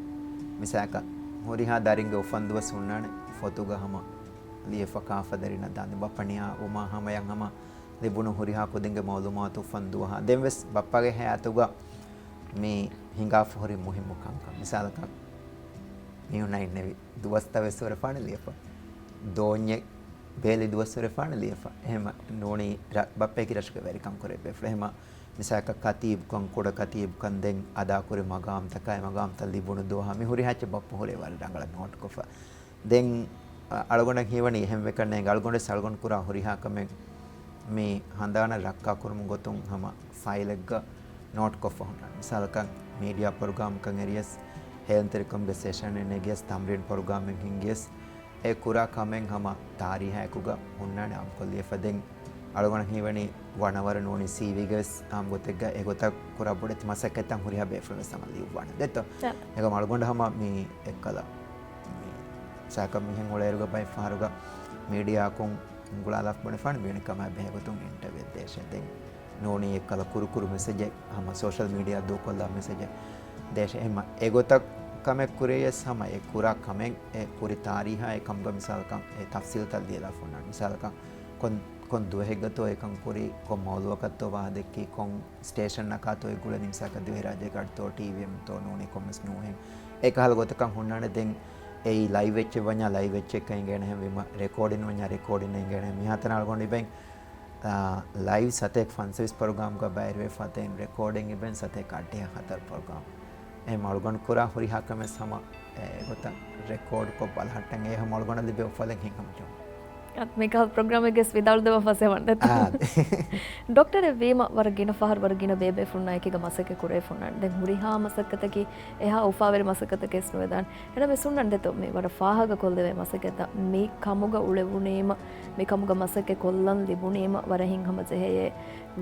މިސާލަކަށް، ހުރިހާ ދަރިންގެ އުފަންދުވަސް ހުންނާނެ ފޮތުގަ ހަމަ ލިޔެފަ ކާފަ ދަރިންނަށް ދާންދެން ބައްޕަ ނިޔާވުމާ ހަމަޔަށް ހަމަ ލިބުނު ހުރިހާ ކުދިންގެ މައުލޫމާތު އުފަންދުވަހާ. ދެން ވެސް ބައްޕަގެ ހަޔާތުގަ މި ހިނގާފަ ހުރި މުހިއްމު ކަންކަން. މިސާލަކަށް، މީހުންނަށް އިންނެވި ދުވަސްތައް ވެސް ހުރެފާނެ ލިޔެފަ. ދޯންޏެއް ބޭލި ދުވަސް ހުރެފާނެ ލިޔެފަ. އެހެމަ ނޫނީ ރަ-، ބައްޕައަކީ ރަށުގެ ވެރިކަން ކުރެއްވި ބޭފުޅެއް. އެހެމަ މިސާލަކަށް ކަތީބުކަން، ކުޑަ ކަތީބުކަން ދެން އަދާކުރި މަގާމްތަކާއި މަގާމްތައް ލިބުނު ދުވަހާ މި ހުރިހާ އެއްޗެއް ބައްޕަ ހުރޭ ވަރަށް ރަނގަޅަށް ނޯޓްކޮށްފަ. ދެން، އަ، އަޅުގަނޑަށް ހީވަނީ އެހެން ވެކަން ނޭނގެ. އަޅުގަނޑުވެސް އަޅުގަނޑު ކުރާ ހުރިހާ ކަމެއް މި ހަނދާނަށް ރައްކާކުރުމުގެ ގޮތުން ހަމަ ފައިލެއްގަ ނޯޓްކޮށްފަ ހުންނާނެ. މިސާލަކަށް މީޑިއާ ޕްރޮގްރާމަކަށް އެރިޔަސް، ހޭލުންތެރިކަމުގެ ސެޝަނެއް ނެގިޔަސް، ތަމްރީން ޕްރޮގްރާމެއް ހިންގިޔަސް، އެ ކުރާ ކަމެއް ހަމަ ތާރީހާއެކުގަ ހުންނާނެ އާއްމުކޮށް ލިޔެފަ. ދެން އަޅުގަނޑަށް ހީވަނީ ވަނަވަރު ނޫނީ ސީވީގަވެސް އާއްމު ގޮތެއްގަ އެގޮތަށް ކުރާ ބޮޑެތި މަސައްކަތްތައް ހުރިހާ ބޭފުޅުންވެސް ހަމަ ލިޔުއްވާނެ ދެއްތޯ. އެކަމް އަޅުގަނޑު ހަމަ މި އެއްކަލަ މި ސާކަ މިހެން އުޅޭއިރުގަ ބައެއް ފަހަރުގަ މީޑިއާއަކުން ގުޅާލާފަ ބުނެފާނެ މިވެނި ކަމާއި ބެހޭގޮތުން އިންޓަވިއު ދޭށޭ. ދެން ނޫނީ އެއްކަލަ ކުރުކުރު މެސެޖެއް ހަމަ ސޯޝަލް މީޑިއާ ދޫކޮށްލާ މެސެޖެއް ދޭށޭ. އެހެންމަ އެގޮތަށް ކަމެއް ކުރިޔަސް ހަމަ އެ ކުރާ ކަމެއް އެ ކުރި ތާރީހާ އެ ކަމުގަ މިސާލަކަށް އެ ތަފްސީލްތައް ލިޔެލާފަ ހުންނާނެ. މިސާލަކަށް ކޮން، ކޮން ދުވަހެއްގަތޯ އެކަން ކުރީ، ކޮން މައުލޫއަކަށްތޯ ވާހަކަ ދެއްކީ، ކޮން ސްޓޭޝަނަކާތޯ އެ ގުޅެނީ، މިސާލަކަށް ދިވެހިރާއްޖޭގެ އަޑުތޯ ޓީވީއެމްތޯ ނޫނީ ކޮންމެސް ނޫހެން. އެކަހަލަ ގޮތަކަށް ހުންނާނެ. ދެން އެއީ ލައިވް އެއްޗެއް ވަންޏާ ލައިވް އެއްޗެއްކަން އެނގޭނެހެން ވީމަ، ރެކޯޑިން ވަންޏާ ރެކޯޑިން އެނގޭނެ. މިހާތަނަށް އަޅުގަނޑު އިބެން، އާ، ލައިވް ސަތޭކަ ފަންސަވީސް ޕްރޮގްރާމްގަ ބައިވެފަ ދެން ރެކޯޑިން އިބެން ސަތޭކަ އަށްޑިހަ ހަތަރު ޕްރޮގްރާމް. އެހެން އަޅުގަނޑު ކުރާ ހުރިހާ ކަމެއް ހަމަ އެގޮތަށް ރެކޯޑްކޮށް ބަލަހައްޓަން އެ ހަމަ އަޅުގަނޑަށް ލިބޭ އުފަލެއް ހިނގަމުން. މިކަހަލަ ޕްރޮގްރާމެއްގެ ވެސް ވިދާޅުދެވާ ފަސޭހަވަން ދެއްތޯ. އާ. ޑޮކްޓަރެއް ވީމަ ވަރަށް ގިނަ ފަހަރު ވަރަށް ގިނަ ބޭބޭފުންނާ އެކީގަ މަސައްކަތް ކުރެވިފަ ހުންނާނެ. ދެން ހުރިހާ މަސައްކަތަކީ އެހާ އުފާވެރި މަސައްކަތަކެއް ވެސް ނުވެދާނެ. އެހެންނަމަވެސް ހުންނާނެ ދެއްތޯ މި ވަރަށް ފާހަގަކޮށްލެވޭ މަސައްކަތްތައް މި ކަމުގަ އުޅެވުނީމަ، މި ކަމުގަ މަސައްކަތް ކޮށްލަން ލިބުނީމަ ވަރަށް ހިތްހަމަ ޖެހެޔޭ،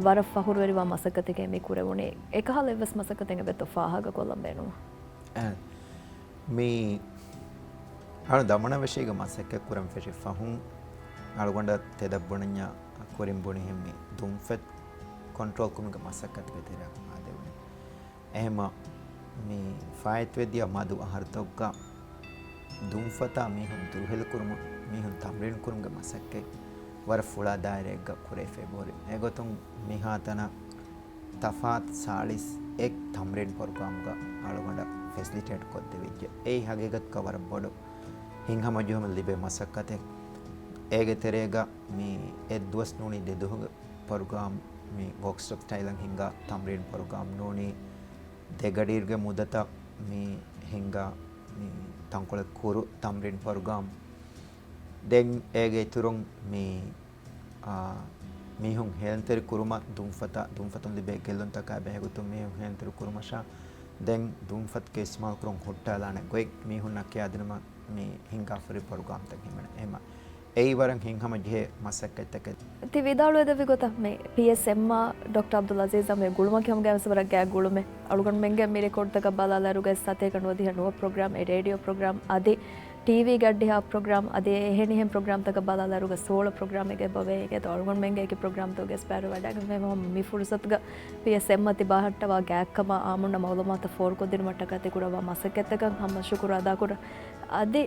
ވަރަށް ފަހުރުވެރިވާ މަސައްކަތެކޭ މި ކުރެވުނީ. އެކަހަލަ އެއްވެސް މަސައްކަތެއް އެބައޮތްތޯ ފާހަގަކޮށްލަން ބޭނުން؟ އެ، މި އަޅު ދަމަނަވެށީގަ މަސައްކަތް ކުރަން ފެށި ފަހުން އަޅުގަނޑަށް ތެދަށް ބުނަންޏާ ކުރިން ބުނިހެން މި ދުންފަތް ކޮންޓްރޯލް ކުރުމުގެ މަސައްކަތުގެ ތެރެއަކަށް އާދެވުނީ. އެހެމަ މި ފާއިތުވެދިޔަ މަދު އަހަރުތަކުގަ ދުންފަތާ މީހުން ދުރުހެލިކުރުމަށް މީހުން ތަމްރީން ކުރުމުގެ މަސައްކަތް ވަރަށް ފުޅާ ދާއިރާއެއްގަ ކުރެވިފައި އެބަހުރި. އެގޮތުން މިހާތަނަށް ތަފާތު ސާޅީސް އެއް ތަމްރީން ޕްރޮގްރާމްގަ އަޅުގަނޑަށް ފެސިލިޓޭޓް ކޮށްދެވިއްޖެ. އެއީ ހަގީގަތުގަ ވަރަށް ބޮޑު ހިތްހަމަޖެހުމެއް ލިބޭ މަސައްކަތެއް. އޭގެ ތެރޭގަ މި އެއްދުވަސް ނޫނީ ދެދުވަހުގެ ޕްރޮގްރާމް، މި ވޯކް ސްޓޮކް ސްޓައިލަށް ހިންގާ ތަމްރީން ޕްރޮގްރާމް ނޫނީ ދެގަޑިއިރުގެ މުދަތަށް މި ހިންގާ މި ތަންކޮޅެއް ކުރު ތަމްރީން ޕްރޮގްރާމް. ދެން އޭގެ އިތުރުން މި، އާ، މީހުން ހޭލުންތެރި ކުރުމަށް ދުންފަތާ، ދުންފަތުން ލިބޭ ގެއްލުންތަކާ ބެހޭގޮތުން މީހުން ހޭލުންތެރި ކުރުމަށާ ދެން ދުންފަތުގެ އިސްތިމާލު ކުރުން ހުއްޓާލާނެ ގޮތް މީހުންނަށް ކިޔާދިނުމަށް މި ހިންގާފަރި ޕްރޮގްރާމްތައް ހިމެނޭ. އެހެމަ އެއީ ވަރަށް ހިތްހަމަޖެހޭ މަސައްކަތްތަކެއް. ތި ވިދާޅުވެދެއްވި ގޮތަށް މި ޕީއެސްއެމްއާ ޑޮކްޓަރ އަބްދުލް އަޒީޒްއާ މި ގުޅުމަކީ ހަމަގައިމުވެސް ވަރަށް ގާތް ގުޅުމެއް. އަޅުގަނޑުމެންގެ މި ރެކޯޑްތަކަށް ބަލާލާއިރުގައި ސަތޭކަ ނުވަދިހަ ނުވަ ޕްރޮގްރާމް، އެ ރޭޑިއޯ ޕްރޮގްރާމް އަދި ޓީވީގެ އަށްޑިހަ ޕްރޮގްރާމް އަދި އެހެނިހެން ޕްރޮގްރާމްތަކަށް ބަލާލާއިރުގަ ސޯޅަ ޕްރޮގްރާމެއްގެ އެބަވޭ. އޭގެ އަޅުގަނޑު މެންގެ އެކި ޕްރޮގްރާމްތަކުގައި ބައިވެވަޑައިގެން މި ފުރުސަތުގަ ޕީއެސްއެމްއަށް ތި ބަހައްޓަވާ ގާތްކަމާ އާއްމުންނަށް މައުލޫމާތު ފޯރުކޮށްދިނުމަށްޓަކާ ތި ކުރައްވާ މަސައްކަތްތަކަށް ހަމަ ޝުކުރު އަދާކުރަން. އަދި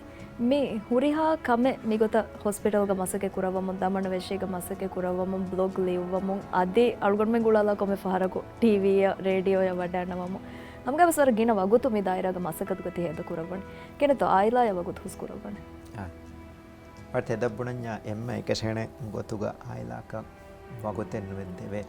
މި ހުރިހާ ކަމެއް މިގޮތަށް ހޮސްޕިޓަލްގަ މަސައްކަތް ކުރައްވަމުން، ދަމަނަވެށީގަ މަސައްކަތް ކުރައްވަމުން، ބްލޮގް ލިޔުއްވަމުން، އަދި އަޅުގަނޑުމެން ގުޅާލާ ކޮންމެ ފަހަރަކު ޓީވީއަށް ރޭޑިއޯއަށް ވަޑައިންނަވަމުން ހަމަގައިވެސް ވަރަށް ގިނަ ވަގުތު މި ދާއިރާގެ މަސައްކަތުގަ ތި ހޭދަކުރައްވަނީ. ކިހިނެއްތޯ އާއިލާޔާ ވަގުތު ހުސްކުރައްވަނީ؟ އާ. ވަރަށް ތެދަށް ބުނަންޏާ އެންމެ އެކަށެއް ގޮތުގަ އާއިލާއަކަށް ވަގުތެއް ނުވެ ދެވޭ.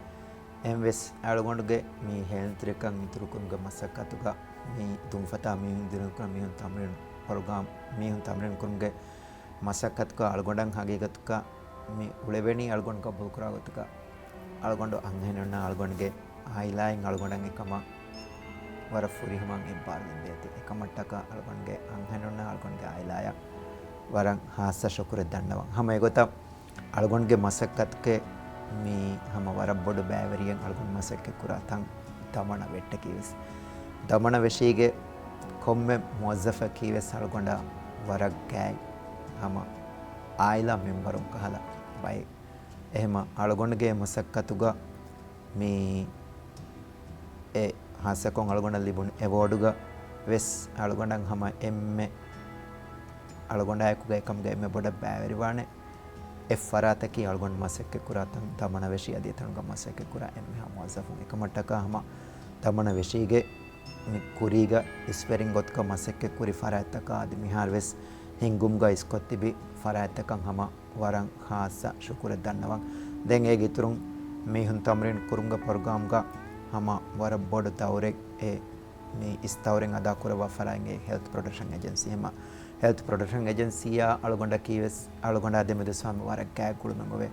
އެހެންވެސް އަޅުގަނޑުގެ މި ހޭލުންތެރިކަން އިތުރުކުރުމުގެ މަސައްކަތުގަ މި ދުންފަތާ މީހުން ދިރުންކުރާ މީހުން ތަމްރީނު ޕްރޮގްރާމް، މީހުން ތަމްރީނު ކުރުމުގެ މަސައްކަތުގަ އަޅުގަނޑަށް ހަގީގަތުގަ މި އުޅެވެނީ އަޅުގަނޑު ގަބޫލުކުރާ ގޮތުގަ އަޅުގަނޑު އަންހެނުންނާ އަޅުގަނޑުގެ އާއިލާއިން އަޅުގަނޑަށް އެކަމަށް ވަރަށް ފުރިހަމައިން އެއްބާރުލިންދޭތީ. އެކަމަށްޓަކާ އަޅުގަނޑުގެ އަންހެނުންނާ އަޅުގަނޑުގެ އާއިލާޔަށް ވަރަށް ހާއްސަ ޝުކުރެއް ދަންނަވަން. ހަމަ އެގޮތަށް އަޅުގަނޑުގެ މަސައްކަތުގެ މި ހަމަ ވަރަށް ބޮޑު ބައިވެރިއެއް އަޅުގަނޑު މަސައްކަތް ކުރާ ތަން ދަމަނަ ވެއްޓަކީވެސް. ދަމަނަ ވެށީގެ ކޮންމެ މުވައްޒަފަކީވެސް އަޅުގަނޑަށް ވަރަށް ގާތް ހަމަ އާއިލާ މެމްބަރުން ކަހަލަ ބައެއް. އެހެމަ އަޅުގަނޑުގެ މަސައްކަތުގަ މި އެ ހާއްސަކޮށް އަޅުގަނޑަށް ލިބުނު އެވޯޑުގަ ވެސް އަޅުގަނޑަށް ހަމަ އެންމެ އަޅުގަނޑާއެކުގައި ކަމުގައި އެންމެ ބޮޑަށް ބައިވެރިވާނެ އެއް ފަރާތަކީ އަޅުގަނޑު މަސައްކަތް ކުރާ ތަން ދަމަނަވެށި އަދި އެތަނުގަ މަސައްކަތް ކުރާ އެންމެހާ މުވައްޒަފުން. އެކަމަށްޓަކާ ހަމަ ދަމަނަވެށީގެ މި ކުރީގަ އިސްވެރިން ގޮތުގަ މަސައްކަތް ކުރި ފަރާތްތަކާ އަދި މިހާރު ވެސް ހިންގުމުގަ އިސްކޮށް ތިބި ފަރާތްތަކަށް ހަމަ ވަރަށް ހާއްސަ ޝުކުރެއް ދަންނަވަން. ދެން އޭގެ އިތުރުން މީހުން ތަމްރީން ކުރުމުގެ ޕްރޮގްރާމްގަ ހަމަ ވަރަށް ބޮޑު ދައުރެއް އެ މި އިސް ދައުރެއް އަދާ ކުރައްވާ ފަރާތް އެ ހެލްތް ޕްރޮޓެކްޝަން އެޖެންސީ. ހަމަ ހެލްތް ޕްރޮޓެކްޝަން އެޖެންސީއާ އަޅުގަނޑަކީ ވެސް އަޅުގަނޑާ ދެމެދުވެސް ހަމަ ވަރަށް ގާތް ގުޅުމެއް އޮވޭ.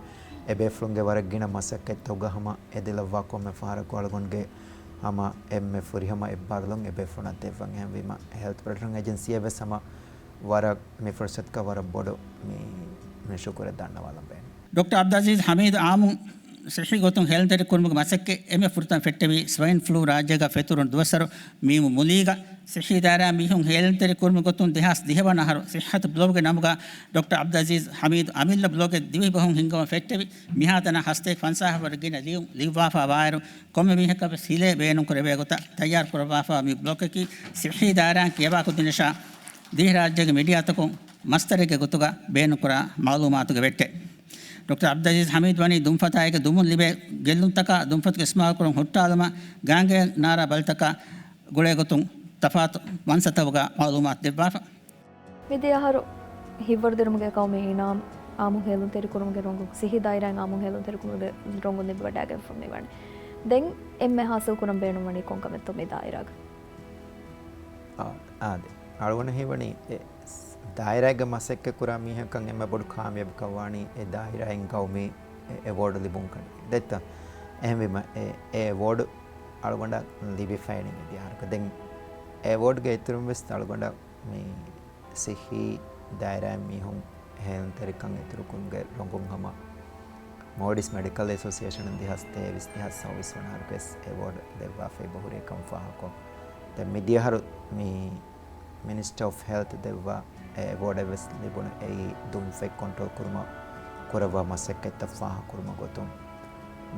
އެ ބޭފުޅުންގެ ވަރަށް ގިނަ މަސައްކަތްތަކުގަ ހަމަ އެދިލައްވާ ކޮންމެ ފަހަރަކު އަޅުގަނޑުގެ ހަމަ އެންމެ ފުރިހަމަ އެއްބާރުލުން އެ ބޭފުޅުންނަށް ދެއްވަން. އެހެންވީމަ ހެލްތް ޕްރޮޓެކްޝަން އެޖެންސީއަށް ވެސް ހަމަ ވަރަށް މި ފުރުސަތުގަ ވަރަށް ބޮޑު މި، މި ޝުކުރެއް ދަންނަވާލަން ބޭނުން. ޑޮކްޓަރ އަބްދުލް އަޒީޒް ހަމީދު އާއްމުން ސިއްހީ ގޮތުން ހޭލުންތެރި ކުރުމުގެ މަސައްކަތް އެންމެ ފުރަތަމަ ފެއްޓެވީ ސްވައިން ފްލޫ ރާއްޖޭގަ ފެތުރުނު ދުވަސްވަރު މީމު މުލީގަ. ސިއްހީ ދާއިރާއިން މީހުން ހޭލުންތެރި ކުރުމުގެ ގޮތުން ދެހާސް ދިހަ ވަނަ އަހަރު ސިއްހަތު ބްލޮގުގެ ނަމުގަ ޑޮކްޓަރ އަބްދުލް އަޒީޒް ހަމީދު އަމިއްލަ ބްލޮގެއް ދިވެހި ބަހުން ހިންގަވަން ފެއްޓެވި. މިހާތަނަށް ހަސަތޭކަ ފަންސާހަށް ވަރަށް ގިނަ ލިޔުން ލިޔުއްވާފަ ވާއިރު، ކޮންމެ މީހަކަށް ވެސް ހިލޭ ބޭނުން ކުރެވޭ ގޮތަށް ތައްޔާރު ކުރައްވާފަ މި ބްލޮގަކީ ސިއްހީ ދާއިރާއިން ކިޔަވާކޮށްދިނުން ދިވެހިރާއްޖޭގެ މީޑިއާތަކުން މަސްދަރެއްގެ ގޮތުގަ ބޭނުންކުރާ މައުލޫމާތުގެ ވެއްޓެއް. ޑޮކްޓަރ އަބްދުލް އަޒީޒް ހަމީދު ވަނީ ދުންފަތާއެކު ދުމުން ލިބޭ ގެއްލުންތަކާ ދުންފަތުގެ އިސްތިމާލުކުރުން ހުއްޓާލުމަށް ގާނގޭ ނާރާ ބަލިތަކާ ގުޅޭ ގޮތުން ތަފާތު މަންސަތަކުގަ މައުލޫމާތު ދެއްވާފަ. މިދިޔަ އަހަރު ހިތްވަރުދިރުމުގެ ޤައުމީ އިނާމް އާއްމު ހޭލުންތެރިކުރުމުގެ ރޮނގުން، ސިއްހީ ދާއިރާއިން އާއްމު ހޭލުންތެރިކުރުމުގެ ރޮނގުން ލިބިވަޑައިގެންފަ މިވަނީ. ދެން އެންމެ ހާސިލް ކުރަން ބޭނުންވަނީ ކޮން ކަމެއްތޯ މި ދާއިރާގަ؟ އާ، އާދެ. އަޅުގަނޑަށް ހީވަނީ އެ ދާއިރާގެ މަސައްކަތް ކުރާ މީހަކަށް އެންމެ ބޮޑު ކާމިޔާބުކަން ވާނީ އެ ދާއިރާއިން ގައުމީ އެ އެވޯޑު ލިބުން ކަން. ދެއްތަ؟ އެހެންވީމަ އެ، އެ އެވޯޑު އަޅުގަނޑަށް ލިބިފައިނީ މިދިޔަ އަހަރަކަށް. ދެން އެ އެވޯޑުގެ އިތުރުން ވެސް އަޅުގަނޑަށް މި ސިއްހީ ދާއިރާއިން މީހުން ހޭލުންތެރިކަން އިތުރުކުރުމުގެ ރޮނގުން ހަމަ މޯލްޑިވްސް މެޑިކަލް އެސޯސިއޭޝަނުން ދެހާސް ތޭވީސް ދެހާސް ސައުވީސް ވަނަ އަހަރުގެ ވެސް އެވޯޑް ދެއްވާފައި ބަހުރި ކަން ފާހަގަކޮށް. ދެން މިދިޔަ އަހަރު މި މިނިސްޓަރ އޮފް ހެލްތް ދެއްވާ އެ އެވޯޑެއް ވެސް ލިބުނު އެއީ ދުންފަތް ކޮންޓްރޯލް ކުރުމަށް ކުރައްވާ މަސައްކަތްތައް ފާހަގަކުރުމަށް ގޮތުން.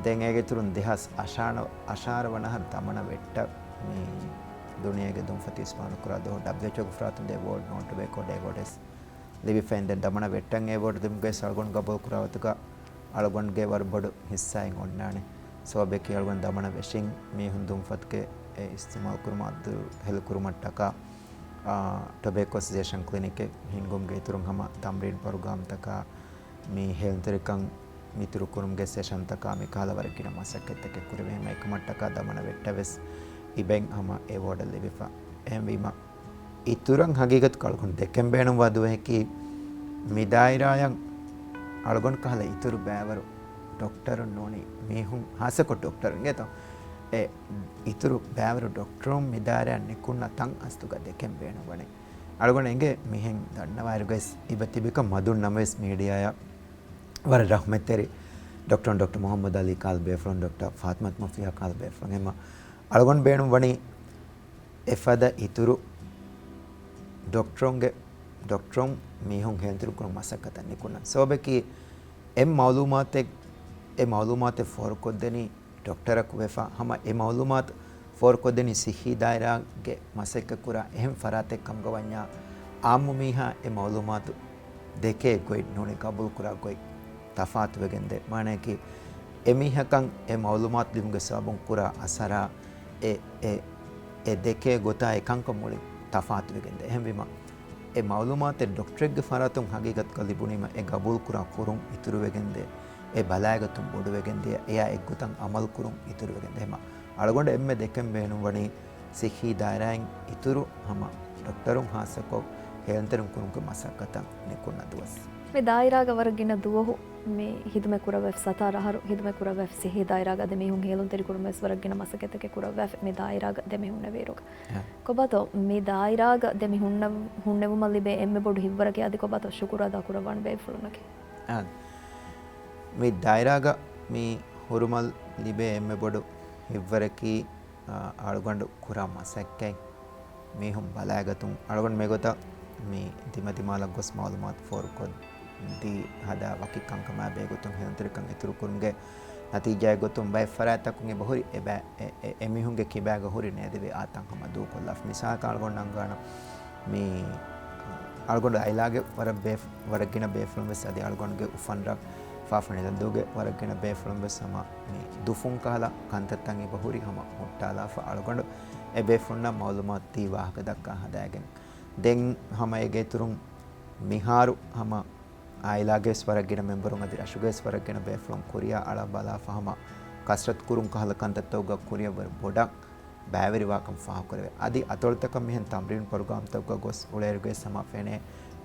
ދެން އޭގެ އިތުރުން ދެހާސް އަށާރަ، އަށާރަ ވަނަ އަހަރު ދަމަނަ ވެއްޓަށް މި ދުނިޔޭގެ ދުންފަތި އިސްތިމާލު ކުރާ ދުވަހު ޑަބްލިއުއެޗްއޯގެ ފަރާތުން ދޭ އެވޯޑް ނޯން ޓޮބެކޯ ޑޭ އެވޯޑް ވެސް ލިބިފައިން. ދެން ދަމަނަ ވެއްޓަށް އެވޯޑް ލިބުމުގައި އަޅުގަނޑު ގަބޫލު ކުރާ ގޮތުގަ އަޅުގަނޑުގެ ވަރަށް ބޮޑު ހިއްސާއެއް އޮންނާނެ. ސަބަބަކީ އަޅުގަނޑު ދަމަނަ ވެށިން މީހުން ދުންފަތުގެ އެ އިސްތިމާލު ކުރުމަށް އަތު ހެލުކުރުމަށްޓަކާ، އާ، ޓޮބެކޯ ސަޖެޝަން ކްލިނިކެއް ހިންގުމުގެ އިތުރުން ހަމަ ތަމްރީން ޕްރޮގްރާމްތަކާ މި ހޭލުންތެރިކަން އިތުރުކުރުމުގެ ސެޝަންތަކާ މިކަހަލަ ވަރަށް ގިނަ މަސައްކަތްތަކެއް ކުރެވޭ. ހަމަ އެކަމަށްޓަކާ ދަމަނަ ވެއްޓަށް ވެސް އިބެން ހަމަ އެވޯޑެއް ލިބިފަ. އެހެންވީމަ އިތުރަށް ހަގީގަތު އަޅުގަނޑު ދެކެން ބޭނުންވާ ދުވަހަކީ މި ދާއިރާއަށް އަޅުގަނޑު ކަހަލަ އިތުރު ބައިވަރު ޑޮކްޓަރުން ނޫނީ މީހުން، ހާއްސަކޮށް ޑޮކްޓަރުން އިނގޭތޯ، އެ އިތުރު ބައިވަރު ޑޮކްޓަރުން މި ދާއިރާއަށް ނިކުންނަ ތަން އަސްލުގަ ދެކެން ބޭނުންވަނީ. އަޅުގަނޑަށް އެނގޭ މިހެން ދަންނަވާއިރުގައި އިބަ ތިބިކަން މަދުން ނަމަވެސް މީޑިއާއަށް ވަރަށް ރަޙްމަތްތެރި ޑޮކްޓަރު، ޑޮކްޓަރު މުޙައްމަދު ޢަލީ ކަހަލަ ބޭފުޅުން، ޑޮކްޓަރު ފާތިމަތު މަފްތިޙާ ކަހަލަ ބޭފުޅުން. އެހެންމަ އަޅުގަނޑު ބޭނުންވަނީ އެފަދަ އިތުރު ޑޮކްޓަރުންގެ، ޑޮކްޓަރުން މީހުން ހޭލުންތެރިކުރުން މަސައްކަތަށް ނިކުންނަން. ސަބަބަކީ އެ މަޢުލޫމާތެއް، އެ މަޢުލޫމާތެއް ފޯރުކޮށްދެނީ ޑޮކްޓަރަކު ވެފަ، ހަމަ އެ މަޢުލޫމާތު ފޯރުކޮށްދެނީ ޞިއްޙީ ދާއިރާގެ މަސައްކަތްކުރާ އެހެން ފަރާތެއް ކަމުގަ ވަންޏާ، އާއްމު މީހާ އެ މަޢުލޫމާތު ދެކޭ ގޮތް ނޫނީ ޤަބޫލުކުރާ ގޮތް ތަފާތުވެގެންދޭ. މާނަޔަކީ، އެމީހަކަށް އެ މަޢުލޫމާތު ލިބުމުގެ ސަބަބުން ކުރާ އަސަރާ، އެ، އެ، އެ ދެކޭ ގޮތާ އެ ކަންކަން މުޅިން ތަފާތުވެގެންދޭ. އެހެންވީމަ، އެ މަޢުލޫމާތެއް ޑޮކްޓަރެއްގެ ފަރާތުން ހަގީގަތުގަ ލިބުނީމަ، އެ ގަބޫލުކުރާ ކުރުން އިތުރުވެގެންދޭ، އެ ބަލާގަތުން ބޮޑުވެގެންދޭ، އެއާ އެއްގޮތަށް ޢަމަލުކުރުން އިތުރުވެގެންދޭ. ހަމަ އަޅުގަނޑު އެންމެ ދެކެން ބޭނުންވަނީ، ޞިއްޙީ ދާއިރާއިން އިތުރު ހަމަ ޑޮކްޓަރުން ހާއްސަކޮށް ހޭލުންތެރިކުރުމުގެ މަސައްކަތަށް ނިކުންނަ ދުވަސް. މި ދާއިރާގަ ވަރަށް ގިނަ ދުވަހު މި ހިދުމަތް ކުރައްވައިފި، ސަތާރަ އަހަރު ހިދުމަތް ކުރައްވައިފި ސިއްޙީ ދާއިރާގަ އަދި މީހުން ހޭލުންތެރިކުރުމަށް ވެސް ވަރަށް ގިނަ މަސައްކަތްތަކެއް ކުރައްވައިފި. މި ދާއިރާގަ ދެމި ހުންނެވިއިރުގަ. އެ. ކޮބާތޯ މި ދާއިރާގަ ދެމި ހުންނަ-، ހުންނެވުމަށް ލިބޭ އެންމެ ބޮޑު ހިތްވަރަކީ އަދި ކޮބާތޯ ޝުކުރު އަދާ ކުރައްވާން ބޭފުޅުންނަކީ؟ އާ. މި ދާއިރާގަ މި ހުރުމަށް ލިބޭ އެންމެ ބޮޑު ހިތްވަރަކީ، އާ، އަޅުގަނޑު ކުރާ މަސައްކަތް މީހުން ބަލާގަތުން، އަޅުގަނޑު މިގޮތަށް މި ދިމަދިމާލަށް ގޮސް މަޢުލޫމާތު ފޯރުކޮށްދީ ހަދާ ވަކި ކަންކަމާ ބެހޭގޮތުން ހޭލުންތެރިކަން އިތުރުކުރުމުގެ ނަތީޖާއެއްގޮތުން ބައެއް ފަރާތްތަކުން އެބަހުރި އެބަ-، އެ-، އެ-، އެމީހުންގެ ކިބާގަ ހުރި ނޭދެވި އާތަން ހަމަ ދޫކޮށްލާފަ. މިސާލަކަށް އަޅުގަނޑު އަންގާނަން މި އަޅުގަނޑު އައިލާގެ ވަރަށް ބޭފު-، ވަރަށް ގިނަ ބޭފުޅުން ވެސް އަދި އަޅުގަނޑުގެ އުފަންރަށް ފާފަ ނިލަންދޫގެ ވަރަށް ގިނަ ބޭފުޅުން ވެސް ހަމަ މި ދުފުން ކަހަލަ ކަންތައްތައް އެބަހުރި ހަމަ ހުއްޓާލާފަ އަޅުގަނޑު އެ ބޭފުޅުންނަށް މަޢުލޫމާތު ދީ ވާހަކަ ދައްކާ ހަދާގެން. ދެން ހަމަ އޭގެ އިތުރުން މިހާރު ހަމަ އާއިލާގެ ވެސް ވަރަށް ގިނަ މެމްބަރުން އަދި ރަށުގެ ވެސް ވަރަށް ގިނަ ބޭފުޅުން ކުރިއަށް އަޅާ ބަލާފަ ހަމަ ކަސްރަތު ކުރުން ކަހަލަ ކަންތައްތަކުގަ ކުރިއަށް ވަރަށް ބޮޑަށް ބައިވެރިވާކަން ފާހަގަކުރެވޭ. އަދި އަތޮޅުތަކަށް މިހެން ތަމްރީން ޕްރޮގްރާމްތަކުގަ ގޮސް އުޅޭއިރުގައި ހަމަ ފެނޭ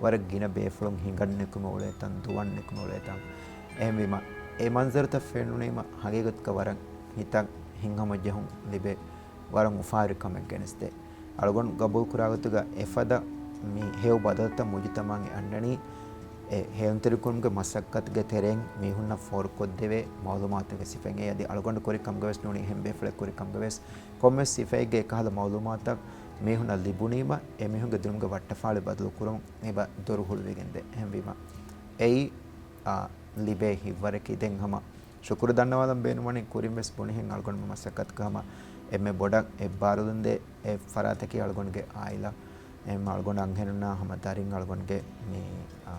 ވަރަށް ގިނަ ބޭފުޅުން ހިނގަން ނިކުމެ އުޅޭތަން، ދުވަން ނިކުމެ އުޅޭތަން. އެހެންވީމަ، އެ މަންޒަރުތައް ފެނުނީމަ، ހަގީގަތުގަ ވަރަށް ހިތަށް ހިތްހަމަޖެހުން ލިބޭ ވަރަށް އުފާވެރި ކަމެއް ގެނެސްދޭ. އަޅުގަނޑު ގަބޫލުކުރާ ގޮތުގަ އެފަދަ މި ހެޔޮ ބަދަލުތައް މުޖުތަމަޢުގެ އަންނަނީ، އެ ހޭލުންތެރިކުރުމުގެ މަސައްކަތުގެ ތެރެއިން މީހުންނަށް ފޯރުކޮށްދެވޭ މަޢުލޫމާތުގެ ސިފައިން. އެ އަދި އަޅުގަނޑު ކުރި ކަމުގަވެސް ނޫނީ އެހެން ބޭފުޅެއް ކުރި ކަމުގަވެސް ކޮންމެސް ސިފައެއްގެ ކަހަލަ މަޢުލޫމާތަށް މީހުންނަށް ލިބުނީމަ، އެ މީހުންގެ ދިރުމުގެ ވައްޓަފާޅި ބަދަލުކުރުން އެބަ ދޮރު ހުޅުވިގެންދޭ. އެހެންވީމަ، އެއީ، އާ، ލިބޭ ހިތްވަރަކީ. ދެން ހަމަ ޝުކުރު ދަންނަވާލަން ބޭނުންވަނީ ކުރިން ވެސް ބުނިހެން އަޅުގަނޑު މަސައްކަތުގަ ހަމަ އެންމެ ބޮޑަށް އެއްބާރުލުންދޭ އެއް ފަރާތަކީ އަޅުގަނޑުގެ އާއިލާ. އެހެން އަޅުގަނޑު އަންހެނުންނާ ހަމަ ދަރިން އަޅުގަނޑުގެ މި، އާ،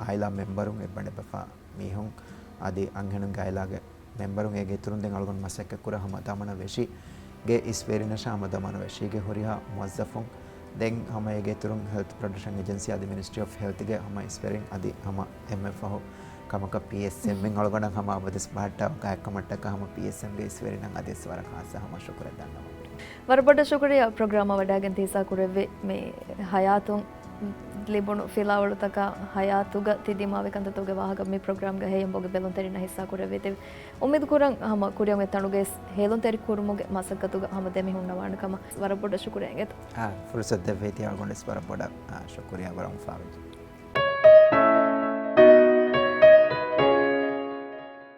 އާއިލާ މެމްބަރުން އެއްބަނޑެއް ބަފާ މީހުން އަދި އަންހެނުންގެ އާއިލާގެ މެމްބަރުން އޭގެ އިތުރުން ދެން އަޅުގަނޑު މަސައްކަތް ކުރާ ހަމަ ދަމަނަ ވެށީގެ އިސްވެރިންނަށާ ހަމަ ދަމަނަ ވެށީގެ ހުރިހާ މުވައްޒަފުން ދެން ހަމަ އޭގެ އިތުރުން ހެލްތު ޕްރޮޓެކްޝަން އޭޖެންސީ އަދި މިނިސްޓްރީ އޮފް ހެލްތުގެ ހަމަ އިސްވެރިން އަދި ހަމަ އެންމެ ފަހު ކަމަކަށް ޕީއެސްއެމް އިން އަޅުގަނޑަށް ހަމަ އަބަދުވެސް ބަހައްޓާ ގާތްކަމަށްޓަކާ ހަމަ ޕީއެސްއެމްގެ އިސްވެރިންނަށް އަދިވެސް ވަރަށް ޚާއްސަ ހަމަ ޝުކުރެއް ދަންނަވަން. ވަރަށް ބޮޑަށް ޝުކުރިއްޔާ ޕްރޮގްރާމަށް ވަޑައިގެން ތި ހިއްސާ ކުރެއްވި މި ހަޔާތުން ލިބުނު ފިލާވަޅުތަކާ ހަޔާތުގަ ތި ދިމާވި ކަންތައްތަކުގެ ވާހަކަ މި ޕްރޮގްރާމްގަ ހެޔޮ ބޮގެ ބެލުންތެރިންނަށް ހިއްސާ ކުރެއްވި. ތި އުއްމީދު ކުރަން ހަމަ ކުރިއަށް އޮތް ތަނުގައި ހޭލުންތެރި ކުރުމުގެ މަސައްކަތުގަ ހަމަ ދެމި ހުންނަވާނެ ކަމަށް. ވަރަށް ބޮޑަށް ޝުކުރިއްޔާ އިނގޭތޯ. އާ، ފުރުސަތު ދެއްވީތީ އަޅުގަނޑަށް ވެސް ވަރަށް ބޮޑަށް، އާ، ޝުކުރިއްޔާ ވަރަށް އުފާވެއްޖެ.